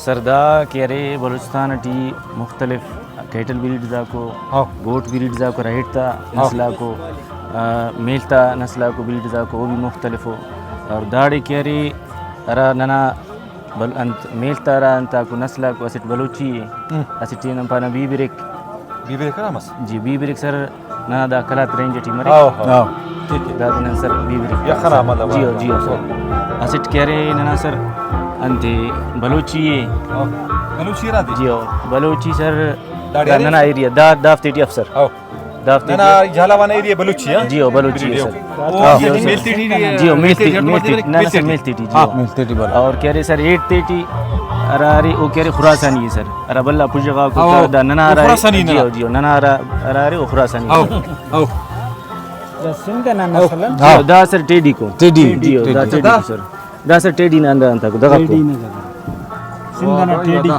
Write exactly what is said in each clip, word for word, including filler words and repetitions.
سر، دا کہ ارے بلوچستان ٹی مختلف Cattell breeds آکو، ہاں۔ گوٹ بریڈز آکو، ریٹ تا ہاں۔ نسل آکو، آ، میل تا نسل آکو بریڈز آکو، او بھی مختلف ءُ۔ اور داڑے کہ ارے ہرا ننا بل-، انت میل تا ہرا انت آکو نسل آکو اسٹ بلوچی ءِ، ہم۔ اسٹ ءِ نن پانہ بیبرک۔ بیبرک ہرا مس؟ جی، بیبرک سر، ننا دا قلات رینج ٹی مریک۔ ہاں، ہاں۔ ہاں۔ ٹھیک ہے۔ دا نن سر بیبرک۔ یخن آ مطلب جی ہو، جی ہو سر۔ اسٹ کہ ارے ننا سر انتے بلوچی ءِ۔ ہاں۔ بلوچی ہرا دے؟ جی ہو، بلوچی سر، داڑے دا ارے؟ ننا ایریا، دا، دافتے ٹی اف سر۔ ہاں۔ دافتے ننا ٹی۔ جھالاوان ایریا بلوچی، ہاں؟ جی ہو، بلوچی ٹی ءِ سر۔ ہاں۔ جی ہو سر۔ میل تیٹی، جی ہو، میل تیٹی، میل تیٹی، ننا سر میل تیٹی، جی ہاں۔ ہو۔ میل تیٹی بلا۔ اور کہ ارے سر ایٹ تیٹی، ہرا ارے او کہ ارے خراسانی ءِ سر۔ ہرا بھلا پژغاکو ہاں، تا دا ننا او ہرا خراسانی جی ننا۔ ہو، جی ہو، ننا ہرا، ہرا ارے او خراسانی ہاں، سر۔ ہاں۔ دا سندھ نا نسل ءِ؟ جی ہو، دا سر ٹیڈی کو۔ ٹیڈی۔ جی ہو، دا ٹیڈی۔ ٹیڈی کو سر۔ دا سر ٹیڈی نا اندا انت کو، دغه کو۔ ٹیڈی نا دغه۔ سندھ نا ٹیڈی۔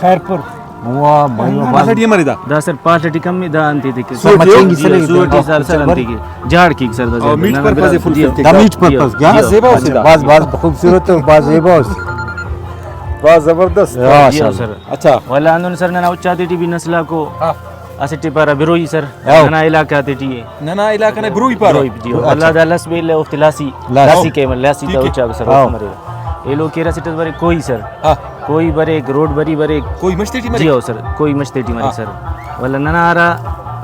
خیرپور۔ واہ بھائی واہ، باز۔ پالٹی مرے دا۔ دا سر پالٹی کم دا انت دے کے۔ سر مچھلی جی، سر سوٹی سر سر انت کے۔ جاڑ کی سر دا او سر۔ میٹ نہ، purpose the full G, full the meat جی، پرپز کیا؟ جی، باز زیبا اچھا، اسے دا۔ باز، باز خوبصورت اور باز زیبا اسے۔ باز زبردست۔ ماشاءاللہ۔ سر۔ اچھا۔ ولا اندن سر ننا اچا تیٹی بھی نسل آکو۔ ہاں۔ اسٹ ءِ پارہ بروئی سر، ہاؤ۔ ننا علاقہ تیٹی ءِ۔ ننا علاقہ نا بروئی پارہ؟ بروئی، جی۔ اچھا۔ اللہ دا لس بیل اوفتے لاسی، لاسی۔ لاسی کیمل، لاسی ٹھیک تا ہے۔ اچا سر ہاؤ۔ اوفتے مرے۔ ایلو کیرہ اسٹ بریک کوئی سر۔ ہاں۔ کوئی بریک، روڈ بری بریک۔ کوئی مش تیٹی مریک؟ جی ہاؤ سر، کوئی مش تیٹی مریک ہاں۔ سر۔ ولا ننا ہرا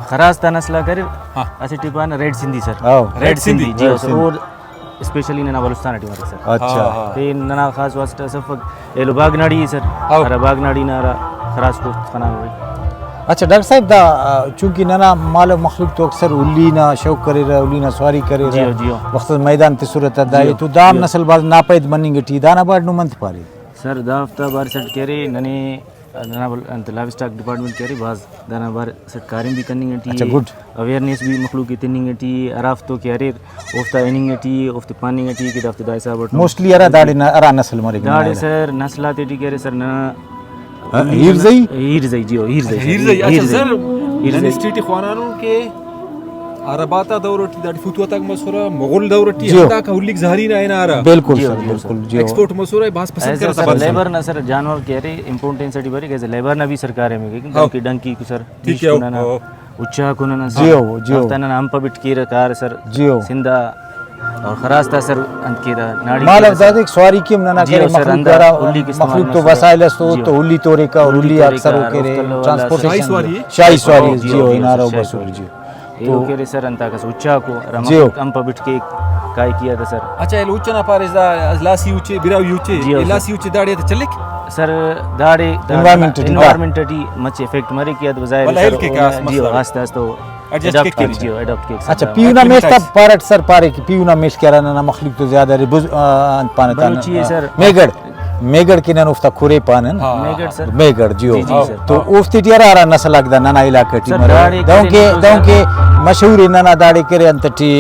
خراس تا نسل آک اریر، ہاں۔ اسٹ ءِ پانہ ریڈ سندھی سر۔ ہاؤ۔ ریڈ ریڈ سندھی، سندھی، جی ہاؤ ریڈ سر۔ سندھی۔ اور اسپیشلی ننا بلوچستان ٹی مریک سر۔ اچھا۔ ہاں، ہاں۔ پین ننا خاص واسطہ سفک ایلو باگناڑی سر، ہاؤ۔ ہرا باگناڑی نا ہرا خراس کوفت خنانو۔ اچھا ڈاکٹر صاحب، دا، آ، چونکہ ننا مال و مخلوق تو اکثر ہلی نا شوق کریرہ، ہلی نا سواری کریرہ، جی ہو، جی ہو۔ وخت میدان تسرہ تا دا جی ہو، تو دا ہم جی ہو۔ نسل بھاز ناپید مننگ ٹی، دانا بارڈ نو انت پارے؟ سر، دافتا بارسٹ کہ ارے ننے ننا بل-، انت لائیو اسٹاک ڈپارٹمنٹ کہ ارے بھاز دانا بارسٹ کاریم بھی کننگ ٹی اچھا، اے، گڈ۔ اویئرنیس بھی مخلوق ءِ تننگ ٹی اے، ہرافتے کہ اریر اوفتا ہننگ ٹی اے، اوفتے پاننگ ٹی اے کہ دافتے دا حساب اٹ موسٹلی ہرا داڑے نا، ہرا نسل مریک ننا داڑے ایلو؟ سر نسل آتے ٹی کہ ارے سر ننا ہاں، ہیرزئی؟ ہیرزئی، جی ہو، ہیرزئی اچھا، سر، ہیرزئی، اچھا، ہیرزئی۔ سر، ہیرزئی۔ نن ہسٹری ٹی خوانانن کہ عرب آتا دور ٹی داٹی فتوحات آک مسرہ، مغل دور ٹی جی ہو۔ ہنداکا ہلیک زہری نا ہنارہ۔ بالکل جی ہو، سر، جی ہو، سر۔ بالکل، جی ہو۔ ایکسپورٹ مسرہ، بھاز پسند ایسا کرسا سر، بھاز۔ لیبر نا سر جانور کہ ارے امپورٹنس ٹی بریک، ایسا لیبر نا بھی سر کاریم ءِ، ہاں۔ ڈنکی، ڈنکی کو سر، ٹھیک ہے، ڈیشکو ننا، ہاں۔ اچاکو ننا سر، جی ہو، جی ہو۔ دافتا ننا ہمپ بٹک کیرہ کار سر، جی ہو۔ سندھ آ اور خراس تا سر انت کیرہ ناڑی مال کیرہ سر۔ دادے سواری کیم ننا جی کرے ہو سر، مخلوق ہندا ہرا ہلی کے استعمال مخلوق تو مسر۔ وسائل اس تو، جی ہو۔ تو ہلی تورے کا، ہلی ہلی تورے تورک کا، کرے، اوفتا ٹرانسپورٹیشن۔ شاہی سواری؟ شاہی سواری، ہاں، جی ہو، جی ہو، ہنارو شاہی بسر، سواری۔ جی ہو۔ ایلو تو کہ ارے سر انتاکہ اچاکو، ہرا جی ہو۔ مخلوق ہمپ بٹک کے کائک کیا تہ سر۔ اچھا، ایلو اچ ئنا پاریس دا لاسی اچ، براہوئی اچ، جی ہو اے سر۔ لاسی اچ داڑے تہ چلیک؟ سر، داڑے the environment T the. Environment T مچہ افیکٹ مریک یا تو ظاہر ولدا سر، ہیل کے او کاس جی ہو، مسئلہ۔ آستے آستے او اڈجسٹ اڈاپٹ کیک کیک، کنی۔ جی ہو، اڈاپٹ کیک سر اچھا، دا۔ پیہنا میڷ تا اکلیمائز۔ پارٹ سر پارے کہ پیہنا میڷ کہ ہرا ننا مخلوق تو زیادہ ارے بز-، آ، انت پانہ تا بلوچی نا، اے سر۔ میگڑ۔ میگڑ کہ نن اوفتا کھرے پانن۔ ہاں۔ میگڑ سر۔ میگڑ، جی ہو۔ جی، جی ہاں۔ سر۔ تو اوفتے ٹی ہرا ہرا نسل آک دا ننا علاقہ ٹی سر، مرے۔ داڑے دہنکہ، کرے دہنکہ مشہور ءِ ننا داڑے کرے انت ٹی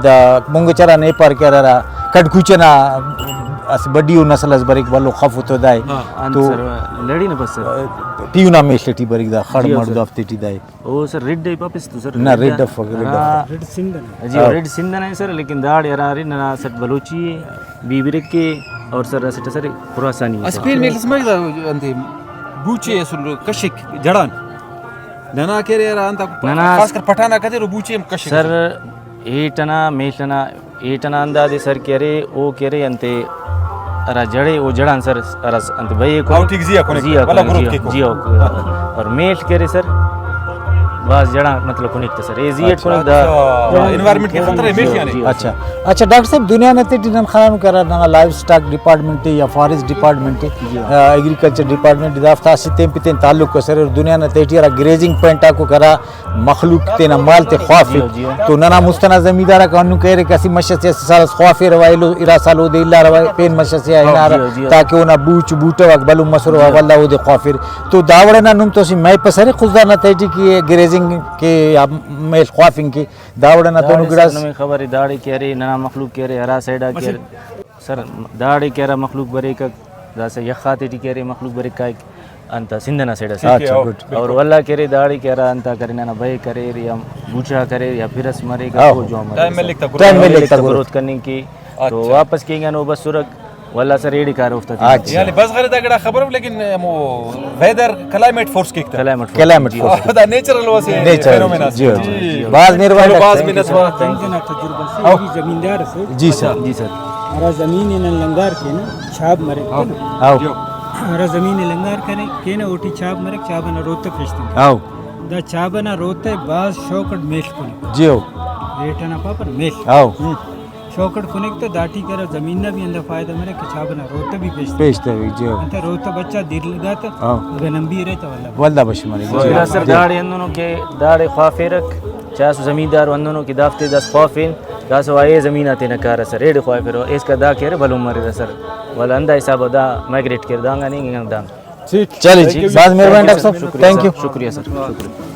دا مونگچرا نیپار کہ ہرا کڈ کوچہ نا اسہ بڈی ءُ نسل اس بریک بھلو خف تو دائے۔ ہاں۔ انت تو سر، لڑی نا بس سر۔ پیہنا میڷ ٹی بریک دا خڑ جی ہو مڑ سر۔ دافتے ٹی دائے۔ او سر، ریڈ ءِ پاپس تو سر، نہ، ریڈ ریڈ افک، ریڈ ہاں۔ افک۔ ریڈ سندھ نا۔ جی، ہاں۔ ریڈ سندھ نا سر، لیکن داڑے ہرا ارے ننا اسٹ بلوچی ءِ، بیبرک ءِ اور سر اسٹ سر خراسانی ءِ اسہ سر۔ پین میل اس مریک دا انتے بوچے اسل کشک جڑان۔ ننا کہ ارے ہرا انت ننا خاص کر پٹھان آک ادے رو بوچے ہم کشک سر۔ ہیٹ ئنا، میڷ ئنا ہیٹ ئنا اندازے سر کہ ارے، او کہ ارے انتے ہرا جڑے، او جڑان سر ہرا س-، انت بئے کن-، ہاؤ، ٹھیک، زی آ کنیکٹ، جی آ والا کن-، گروتھ جی آ، کیک۔ جی آ، اور میڷ کہ ارے سر، بھاز جڑان مطلب کنیکٹ تہ سر، اے زی اٹ اچھا، کنیکٹ دا۔ اچھا، انوائرمنٹ کے خطرہ ہے، میل جی آ، کیا نے؟ جی آ۔ اچھا، اچھا ڈاکٹر صاحب، دنیا نا تیٹی نن خنانو کہ ہرا ننا لائیو اسٹاک ڈپارٹمنٹ یا فاریسٹ ڈپارٹمنٹ، جی آ۔ آ، ایگریکلچر ڈپارٹمنٹ دافتا اسہ تین پہ تین تعلق ئسر، اور دنیا نا تیٹی ہرا گریزنگ پوائنٹ آکو کرا مخلوق تینا مال تے خوافک۔ جی ہو، جی ہو۔ تو ننا مست ئنا زمیندار آک ہندن کریرہ کہ اسہ مش ئسے اسہ سال ئس خوافیرہ و ایلو ارا سال اودے الارہ و پین مش ئسے آ ہنارہ، جی ہو، جی ہو۔ تاکہ اونا بوچ بوٹہ غاک بھلن مسرہ و ولدا اودے خوافر۔ تو دا وڑ ئنا نم تو اسہ میپ ئس ارے خضدار نا تہٹی کہ گریزنگ کے یا میل خوافنگ کے، دا وڑ ئنا دہنو داڑے سر گڑاس۔ نمے خبر ءِ داڑے کہ ارے ننا مخلوق کہ ارے ہرا سائیڈ آ کہ ارے سر، داڑے کہ ہرا مخلوق بریکک، داسہ یخ آتے ٹی کہ ارے مخلوق بریک کائک، انت سندھ ئنا سائیڈ ئسے۔ ٹھیک ہے، اچھا، ہاں، گڈ۔ بالکل۔ اور ولدا کہ ارے داڑے کہ ہرا انت آ کرے ننا بئے کریر یا بوچا کریر یا پھرس مریک، ہاں۔ او جوان مریک۔ ٹائم ملک تا ٹائم ملک تا گروتھ۔ گروتھ کننگ کے۔ تو اچھا۔ واپس کینگ آن او بسرک۔ واللہ سر، ایڑے کارہ اوفتا تینا۔ اچھا۔ یعنی بس غلط دا گڑا خبر اف، لیکن ہمو ویدر، کلائمیٹ فورس کیک تا۔ Climate force. کلائمیٹ جی۔ فورس۔ دا نیچرل اسہ، نیچرل فینومینا جی، جی۔ بھاز مہربانی چلو، ڈاکٹر بھاز صاحب۔ منت وار۔ تینکہ نا تجربہ سے، او۔ ای زمیندار سے۔ جی سر۔ جی سر۔ ہرا زمین نا لنگار کینہ، چاب مریک نا۔ او۔ ہرا زمین لنگار کرے، کینہ اوٹی چاب مریک، چاب ئنا روتہ پیشتنگ۔ او۔ دا چاب ئنا روتہ بھاز شوق اٹ میڷ کنے۔ جی او۔ ریٹ ئنا پاپر میڷ۔ او۔ شوق اٹ کنیک تہ داٹی کرا زمین نا بھی ہندا فائدہ مریک کہ چاب ئنا روتہ بھی پیش تمک۔ پیش تمک، جی ہو۔ انتئے روتہ بچا دیر لگا تہ ہاں۔ اگہ نن بھی ارے تہ ولدا۔ ولدا بش مریک، جی۔ گڑا سر، جی۔ داڑے ہندنو کہ داڑے خوافیرک، چاہسو زمیندار ہندنو کہ دافتے داسہ خوافین، داسہ وا اے زمین آ تینا کارہ سر، ایڑے خوافرہ، ایسکا دا کہ ارے بھلن مریرہ سر۔ ولدا ہندا حساب آ دا مائگریٹ کیر دانگان اینگ دانگ۔ ٹھیک۔ چلے جی، بھائی، بھاز مہربانی ڈاکٹر صاحب۔ شکریہ تھینک سر، یو۔ شکریہ سر، شکریہ۔